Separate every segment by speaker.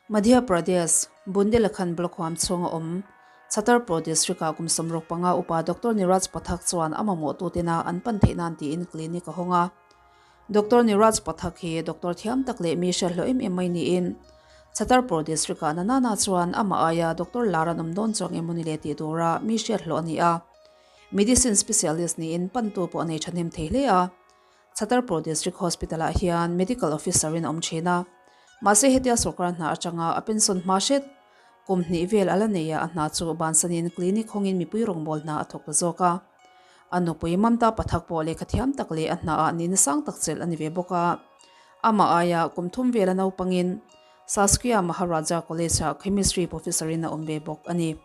Speaker 1: Madhya Pradesh, Bundelkhand block huam chhunga awm Chhatarpur district-ah kum 65 upa Doctor Niraj Pathak chuan a mamawh tena an pan theih nan tiin clinic a hawng a. Doctor Niraj Pathak hi doctor thiam tak leh mi hriat hlawh em em mai niin Chhatarpur district-ah Nanana chuan amah aia doctor lar an awm dawn chuang emaw ni le tih tura mi hriat hlawh a ni a. Medicine specialist niin pantu pawh a nei thahnem thei hle a. Chhatarpur District Hospital-ah hian Medical Officer-in a awm thin a. Mahse hetia sawrkar hna atanga a pension hma hret kum hnih vel a la nei a, a hna chu bansanin clinic hawngin mipui rawngbâwl hna a thawk ta zawk a. A nupui Mamta Pathak pawh lehkha thiam tak leh a hnaah nihna sang tak chelh a ni ve bawk a. Amah aia kum thum vela naupangin Saskia Maharaja College-ah Chemistry Professor-in a awm ve bawk a ni.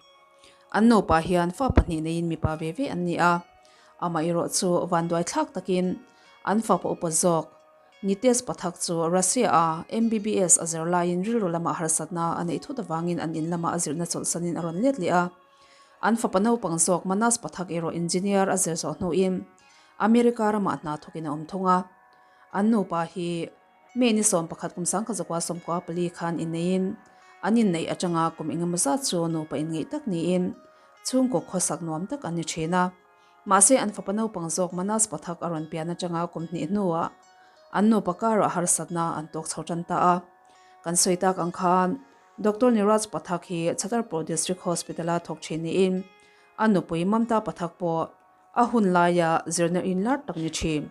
Speaker 1: An nupa hian fa pahnih neiin mipa ve ve an ni a. Amaherawh chu vanduai thlak takin an fapa upa zawk Nitesh Pathak chu Russia-a MBBS a zir laiin rilru lamah harsatna a neih thut avangin an in lamah a zirna chawlhsanin a rawn let leh a. An fapa naupang zawk Manas Pathak erawh engineer a zir zawh hnuin America ramah hna thawkin a awm thung a. An nupa hi May ni 11 kum 1994 khan inneiin an inneih atanga kum engemaw zat chu nupa inngeih tak niin chhungkaw khawsak nuam tak an ni thin a. Mahse an fapa naupang zawk Manas Pathak a rawn pian atanga kum hnih hnuah an nupa karah harsatna an tawk chho tan ta a. Kan sawi tak ang khan Doctor Niraj Pathak hi Chhatarpur District Hospital-a thawk thin niin a nupui Mamta Pathak pawh A hun laia zirna in lar tak ni thin.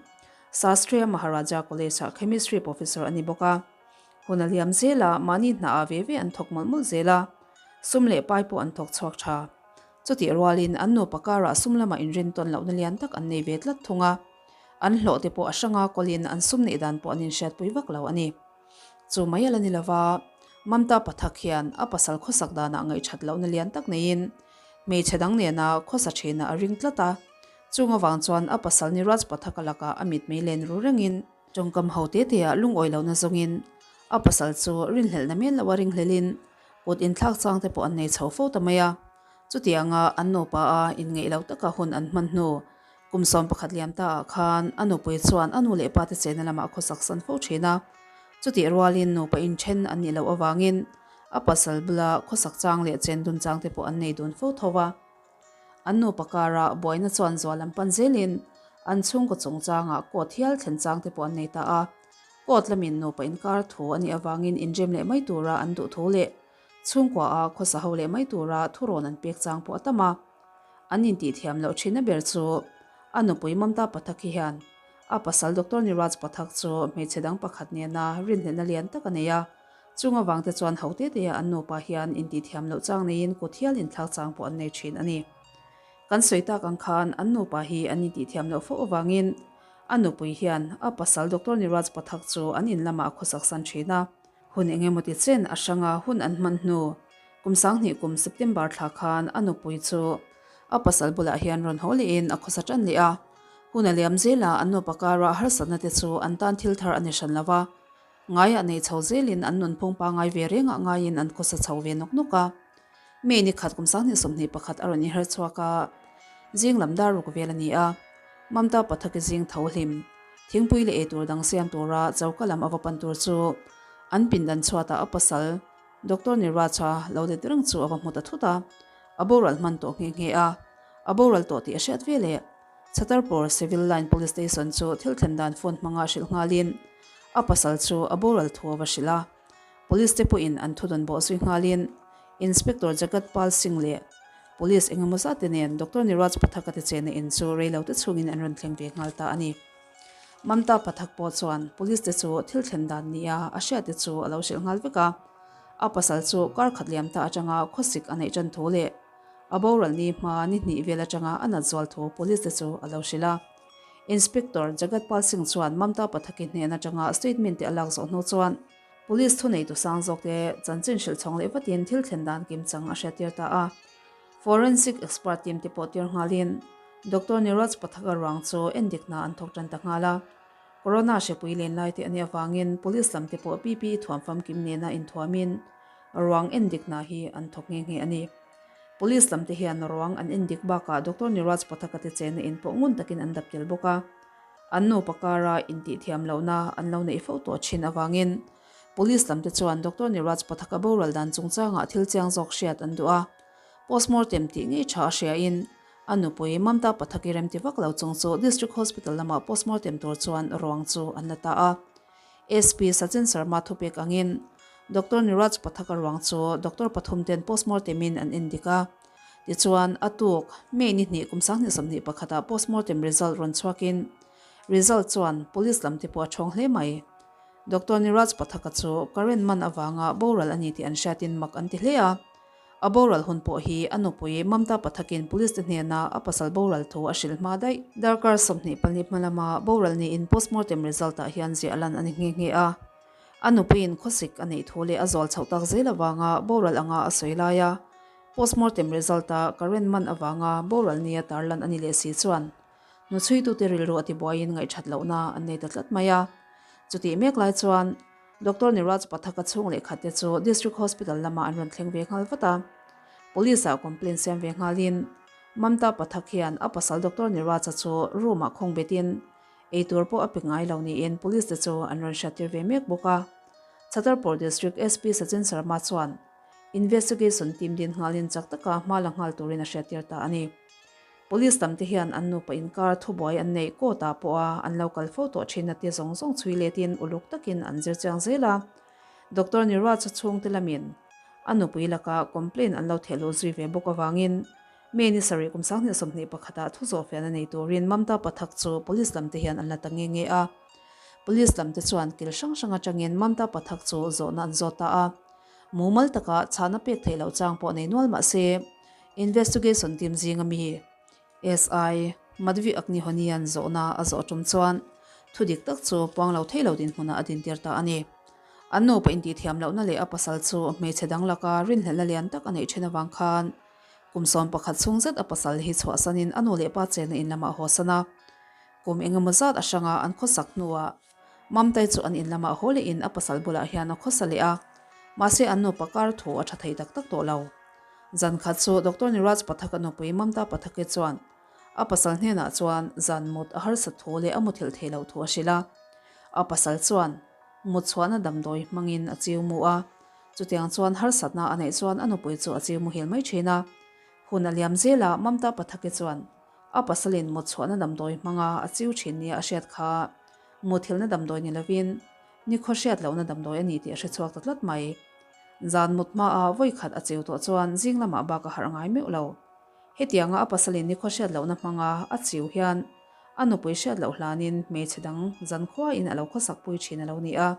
Speaker 1: Sastriya Maharaja College-ah Chemistry Professor a ni bawk a. Hun a liam zel a, mahni hnaah ve ve an thawk mawlh mawlh zel a, sum leh pai pawh an thawk chhuak tha. Chutih rualin an nupa karah sum lama inrintawn lohna lian tak an nei ve tlat thung a. An hlawh te pawh a hranga kawlin an sum neih dan pawh an inhriatpui vak lo a ni. Chu mai a la ni lova, Mamta Pathak hian a pasal khawsak danah ngaihthat lohna lian tak neiin hmeichhe dang nena khawsa thinah a ring tlat a. Chung avang chuan a pasal ni Raj Pathaka lakah a mitmei len ru rengin tawngkam ho te teah lungawi lohna zawngin a pasal chu rinhlelhna men loha ringhlelin kut inthlak chang te pawh an nei chho fo ta mai a. Chutianga an nupa a inngeih lo taka hun an hman hnu Kum 11 liam ta ah khan a nupui chuan a nu leh pa te chenna lamah khawsak san fo thin a. Chutih rualin nupa inthen an nih loh avangin a pasal bula khawsak chang leh chen dun chang te pawh an nei dun fo tho a. An nupa kara buaina chuan zual an pan zelin an chhungkaw chungchangah court hial thlen chang te pawh an nei ta a. Court lamin nupa inkar thu a nih avangin inrem leh mai tura an duh thu leh chhungkua a khawsa ho leh mai tura thurawn an pek chang pawh a tam a. An intih thiam loh thin a ber chu a nupui Mamta Pathak hi hian a pasal Doctor Niraj Pathak chu hmeichhe dang pakhat nena rinhlelhna lian tak a nei a. Chung avangte chuan ho te te-ah an nupa hian intih thiam loh chang neiin kut hial inthlak chang pawh an nei thin a ni. Kan sawi tak ang khan an nupa hi an intih thiam loh fo avangin a nupui hian a pasal Doctor Niraj Pathak chu an in lamah a khawsak san thin a. Hun engemaw ti chen a hranga hun an hman hnu kum 2000 kum September thla khan a nupui chu a pasal bulah hian rawn haw lehin a khawsa tan leh a. Hun a liam zela an nupa karah harsatna te chu an tan thil thar a ni hran lo va. Ngaiah nei chho zelin an nunphung pangngai ve rengah ngaiin an khawsa chho ve nawk nawk a. May ni khat kum 2021 a rawn inher chhuak a, zing lam dar ruk vel a ni a. Mamta Pathaki zing tho hlim. Thingpui leh eitur dang siam tura choka lam a va pan tur chu an pindan chhuatah a pasal Doctor Niraj-a lo let reng chu a va hmu ta thut a, a boral hman tawh nghe nghe a, a boral tawh tih a hriat ve leh. Chhatarpur Civil Line Police Station chu thil thlen dan phone hmanga hrilh nghalin a pasal chu a boral thu a va hrilh a. Police te pawhin an thudawn bawh zui nghalin Inspector Jagat Pal Singh leh Police engemaw zat te nen Doctor Niraj Pathak-a te chenna in chu reilote chhungin an rawn thleng ve nghal ta a ni. Mamta Pathak pawh chuan Police te chu thil thlen dan nia a hriat te chu a lo hrilh nghal vek a. A pasal chu kar khat liam ta atanga khawsik a neih tan thu leh a boral ni hma ni hnih vel atanga a nat zual thu Police te chu a lo hrilh a. Inspector Jagat Pal Singh chuan Mamta Pathak-i hnen atanga statement te a lak zawh hnu chuan Police thuneitu sang zawkte chanchin hrilh chhawng leh vatin thil thlen dan kimchang a hriattir ta a. Forensic expert team te pawh tir nghalin Doctor Niraj Pathak-a ruang chu endikna an thawk tan ta nghal a. Corona hrepui len lai te a nih avangin police lam te pawh PPE thuam famkim nena inthuamin ruang endikna hi an thawk nghe nghe a ni. Police lam te hian ruang an endik bakah Doctor Niraj Pathak-a te chenna in pawh ngun takin an dap tel bawk a. An nupa kara intihthiam lohna an lo neih fo tawh thin avangin Police lam te chuan Doctor Niraj Pathak a boral dan chungchangah thil chiang zawk hriat an duh a, postmortem tih ngei tha a hriain a nupui Mamta Pathak i remti vak lo chung chu District Hospital lamah postmortem tur chuan ruang chu an la ta a. SP Sachin Sharma thupek angin Doctor Niraj Pathak a ruang chu doctor pathum ten postmortem in an endik a. Tichuan, a tuk May ni hnih kum 2021 ah postmortem result rawn chhuakin result chuan police lam te pawh a thawng hle mai. Doctor Niraj Pathak-a chu current man avanga boral a ni tih an hriatin mak an ti hle a. A boral hun pawh hi a nupui Mamta Pathak-in police te hnena a pasal boral thu a hrilh hma daih. Darkar 24 hma lama boral niin postmortem result-ah hian ziah lan a ni nghe nghe a. A nupuiin khawsik a neih thu leh a zual chhoh tak zel avanga boral anga a sawi lai a, postmortem result-a current man avanga boral nia tarlan a ni leh si chuan hnuchhuitute rilru a tibuaiin ngaihthat lohna an nei ta tlat mai a. Chutih mek lai chuan Doctor Niraj Pathak-a chhung leh khatte chu District Hospital lamah an rawn thleng ve nghal vat a. Police-ah complaint siam ve nghalin Mamta Pathak hian a pasal Doctor Niraj-a chu room-ah khawng betin eitur pawh a pe ngai lo niin Police te chu an rawn hriattir ve mek bawk a. Chhatarpur District SP Sachin Sharma chuan Investigation team din nghalin chak taka hma la nghal turin a hriattir ta a ni. Police tam te hian an nupa inkar thubuai an neih court ah pawh a an lo kal fo tawh thin a ti zawng zawng chhui letin uluk takin an zir chiang zel a. Doctor Niraj chhungte lamin a nupui laka complaint an lo theh luh zui ve bawk avangin May ni sarih kum 2021 ah thu zawh fiahna nei turin Mamta Pathak chu police lam te hian an la ta nge nge a. Police lam te chuan kil hrang hrang atangin Mamta Pathak chu zawhna an zawt ta a. Mumal taka chhana pek theih loh chang pawh nei nual mah se, Investigation team zinga mi SI Madhvi Agnihonian zawhna a zawh tum chuan thu dik tak chu puang lo thei lo dinhmunah a dintir ta a ni. An nupa intihthiam lohna leh a pasal chu hmeichhe dang laka rinhlelhna lian tak a neih then avang khan kum 11 chhung zet a pasal hi chhuahsanin a nu leh pa chenna in lamah a hawsan a. Kum engemaw zat a hranga an khawsak hnuah Mamtai chu an in lamah haw lehin a pasal bulah hian a khawsa leh a, mahse an nupa kar thu a tha thei tak tak tawh lo. Zan khat chu Doctor Niraj Pathak a nupui Mamta Pathake chuan a pasal hnenah chuan zan mut a harsat thu leh a muthilh thei loh thu a hrilh a. A pasal chuan mut chhuahna damdawi hmangin a chiu mu a, chutiang chuan harsatna a neih chuan a nupui chu a chiu muhil mai thin a. Hun a liam zel a, Mamta Pathake chuan a pasalin mut chhuahna damdawi hmanga a chiu thin nia a hriat kha Muthilhna damdawi ni lovin nikhaw hriat lohna damdawi a ni tih a hre chhuak ta tlat mai. Zan mut hmaa vawi khat a cheu tawh chuan zing lamah bak a harh ngai meuh lo. Hetianga a pasalin nikhaw hriat lohna hmanga a chiu hian a nupui hriat loh hlanin hmeichhe dang zan khuain a lo khawsak pui thin a lo ni a.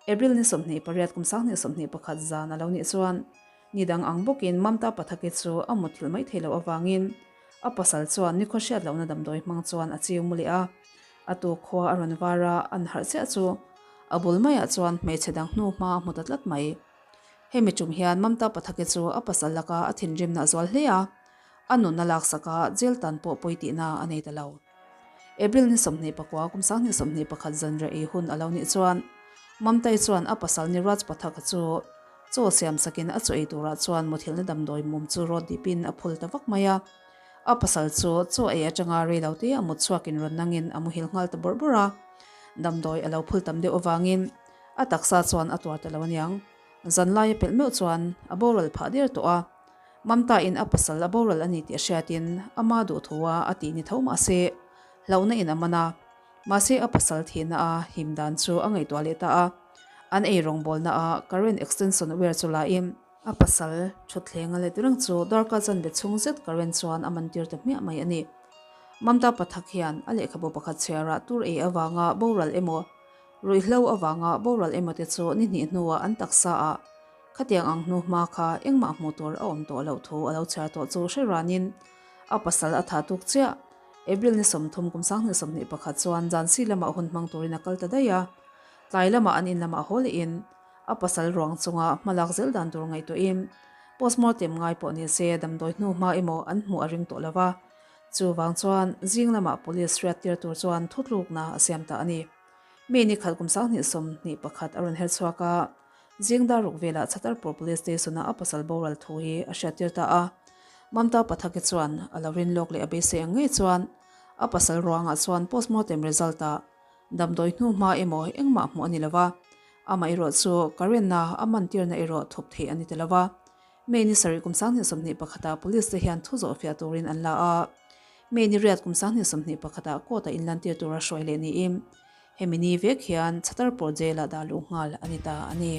Speaker 1: April ni 28 kum 2021 zan a lo nih chuan ni dang ang bawkin Mamta Pathaki chu a muthilh mai thei loh avangin a pasal chuan nikhaw hriat lohna damdawi hmang chuan a chiu mu leh a. A tu khua a rawn var a, an harh chiah chu a bul maiah chuan hmeichhe dang hnu hma a hmu ta tlat mai. Hemi tum hian Mamta Pathake chu a pasal laka a thinrimna a zual hle a, a nunna laksaka jail tan pawh pawi tihna a nei ta lo. April ni 24 kum 2021 zanriah ei hun a lo nih chuan Mamtai chuan a pasal ni Raj Pathaka chu chaw siam sakin a chaw ei turah chuan muthilhna damdawi mum chu rawt dipin a phul ta vak mai a. A pasal chu chaw ei atanga rei lo te a mut chhuakin rawn nangin a muhil nghal ta bawrh bawrh a. Damdawi a lo phul tam deuh avangin a taksa chuan a tuar ta lo aniang. Zanlai a pelh meuh chuan a boral phah der tawh a. Mamta-in a pasal a boral a ni tih a hriatin ama duh thu a a tih ni tho mahse hlauhna in a man a. Mahse a pasal thihna a him dan chu a ngaihtuah leh ta a. An ei rawngbawlna a current extension wire chu la in A pasal thutthleng a let reng chu darkar chanve chhung zet current chuan a man tir ta hmiah mai a ni. Mamta Pathak hian a lehkhabu pakhat chhiarah tur ei avanga boral emaw, ruihhlo avanga boral emaw te chu ni hnih hnuah an taksa ah khatiang ang hnu hma kha engmah hmuh tur a awm tawh loh thu a lo chhiar tawh chu hre ranin a pasal a tha tuk chiah. April ni 30 kum 2021 chuan Jhansi lamah hun hmang turin a kal ta daih a, tlai lamah an in lamah haw lehin A pasal ruang chunga hmalak zel dan tur ngaihtuahin postmortem ngai pawh ni se damdawi hnu hma emaw an hmuh a ring tawh lo va, chuvang chuan zing lamah police hriat tir tur chuan thutlukna a siam ta a ni. Mi ni khat kum 2021 a rawn her chhuak a, zing dar ruk velah Chhatarpur Police Station-a a pasal boral thu hi a hriat tir ta a. Mamta Pathaki chuan a lo rin lawk leh a beisei ang ngei chuan a pasal ruangah chuan postmortem result-ah damdawi hnu hma emaw engmah hmuh a ni lo va. Amaherawh chu Karen-a a mantirna erawh thup theih a ni ta lo va. May ni sarih kum 2021-ah Police te hian thu zawhfiah turin an la a. May ni riat kum 2021-ah court-ah inlantir tura hruai leh niin hemi ni vek hian Chhatarpur Jail-ah dah luh nghal a ni ta a ni.